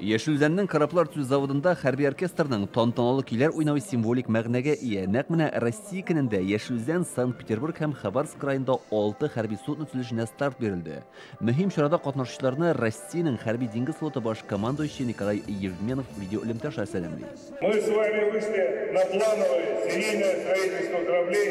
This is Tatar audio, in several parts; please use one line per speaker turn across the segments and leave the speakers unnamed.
Яшел Үзәннең кораблар төзү заводында хәрби оркестрның тантаналы көйләр уйнавы символик мәгънәгә ия. Нәкъ менә Россия көнендә Яшел Үзән, Санкт-Петербург һәм Хабаровск краенда 6 хәрби судно төзелешенә старт бирелде. Мөһим чарада катнашучыларны Россиянең хәрби диңгез флоты баш командующие Николай Евменов видеоэлемтә аша сәламли.
Мы с вами вышли на плановое серийное строительство кораблей,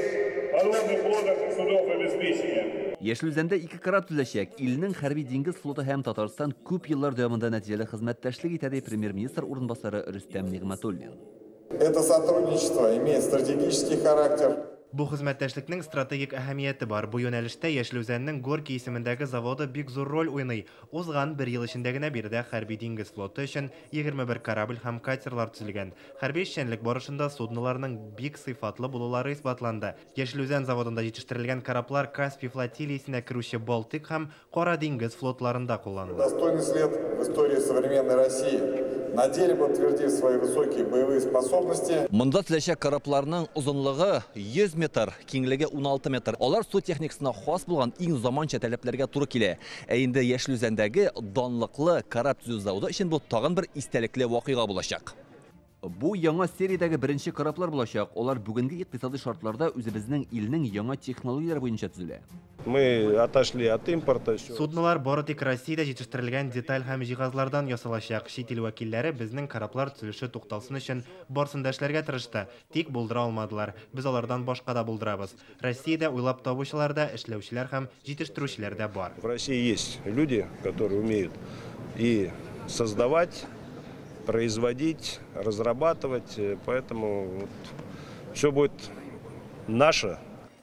подводных лодок и судов обеспечения.
Яшел Үзәндә 2 кораб төзеләчәк. Илнең хәрби диңгез флоты һәм Татарстан күп еллар дәвамында нәтиҗәле хезмәттәшлек итә, ди премьер-министр урынбасары Рөстәм Нигъмәтуллин.
Это сотрудничество имеет стратегический характер.
Бу хезмәттәшлекнең стратегик әһәмияте бар. Бу юнәлештә Яшел Үзәннең Горький исемендәге заводы бик зур роль уйный. Узган бер ел эчендә генә биредә хәрби диңгез флоты өчен 21 корабль һәм катерлар төзелгән. Хәрби эшчәнлек барышында судноларның бик сыйфатлы булулары исбатланды. Яшел Үзән заводында җитештерелгән кораблар Каспий флотилиясенә керүче Балтыйк һәм Кара диңгез флотларында кулланыла.
Достойный след в истории современной России. На деле подтвердив свои высокие боевые способности.
Монда төзеләчәк корабларның озынлыгы 100 метр, киңлеге 16 метр. Алар су техникасына хас булган иң заманча таләпләргә туры килә. Ә инде Яшел Үзәндәге данлыклы кораб төзү заводы өчен бу тагын бер истәлекле вакыйга булачак. Бу яңа сериядәге беренче кораблар булачак. Алар бүгенге икътисади шартларда үзебезнең илнең яңа технологияләре буенча төзелә.
Мы отошли от импорта.
Суднолар бары тик Россиядә җитештерелгән деталь һәм җиһазлардан ясалачак. Чит ил вәкилләре безнең кораблар төзелеше тукталсын өчен барсын да эшләргә тырышты, тик булдыра алмадылар. Без алардан башка да булдырабыз. Россиядә уйлап табучылар да, эшләүчеләр һәм җитештерүчеләр дә бар.
В России есть люди, которые умеют и создавать, производить, разрабатывать, поэтому вот все будет наше.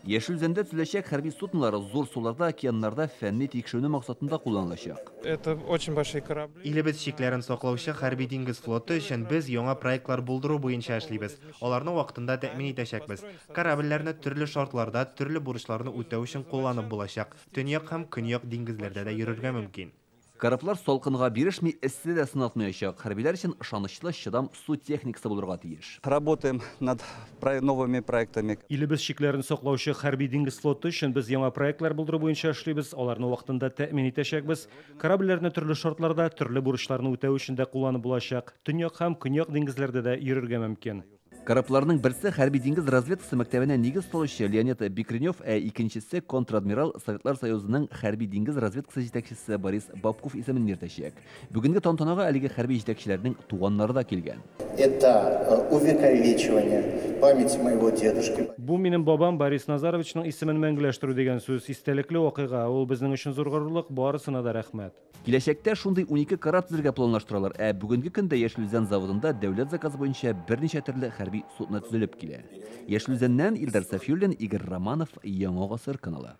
Яшел Үзәндә төзеләчәк хәрби суднолар зур суларда, океаннарда фәнни тикшеренү максатында кулланылачак.
Это очень большие корабли.
Илебез чикләрен саклаучы хәрби диңгез флоты өчен без яңа проектлар булдыру буенча эшлибез. Аларны вакытында тәэмин итәчәкбез. Корабльләрне төрле шартларда, төрле бурычларны үтәү өчен кулланып булачак. Төньяк һәм көньяк диңгезләрдә дә йөрергә мөмкин.
Кораблар салкынга бирешми, эсседә дә сынатмаячак. Хәрбиләр өчен ышанычлы, чыдам су техникасы булырга тиеш.
Работаем над новыми проектами.
Илебез чикләрен саклаучы хәрби диңгез флоты өчен без яңа проектлар булдыру буенча эшлибез. Аларны вакытында тәэмин итәчәкбез. Корабльләрне төрле шартларда, төрле бурычларны үтәү өчен дә кулланып булачак. Төньяк һәм көньяк диңгезләрдә дә йөрергә мөмкин.
Корабларның берсе хәрби диңгез разведкасы мәктәбенә нигез салучы Леонид Бикренев, ә икенчесе контр-адмирал Советлар Союзының хәрби диңгез разведкасы җитәкчесе Борис Бабков исемен йөртәчәк. Бүгенге тантанага әлеге хәрби җитәкчеләрнең туганнары да килгән.
Это увековечивание памяти моего дедушки.
Бу минем бабам Борис Назаровичның исемен мәңгеләштерү дигән сүз, истәлекле вакыйга. Ул безнең өчен зур горурлык, барысына да рәхмәт.
Киләчәктә шундый 12 кораб төзергә планлаштыралар. Ә бүгенге көндә Яшел Үзән заводында дәүләт заказы буенча берничә төрле хәрби судно төзелеп килә. Яшел Үзәннән Илдар Сафиуллин, Игорь Романов, Яңа Гасыр каналы.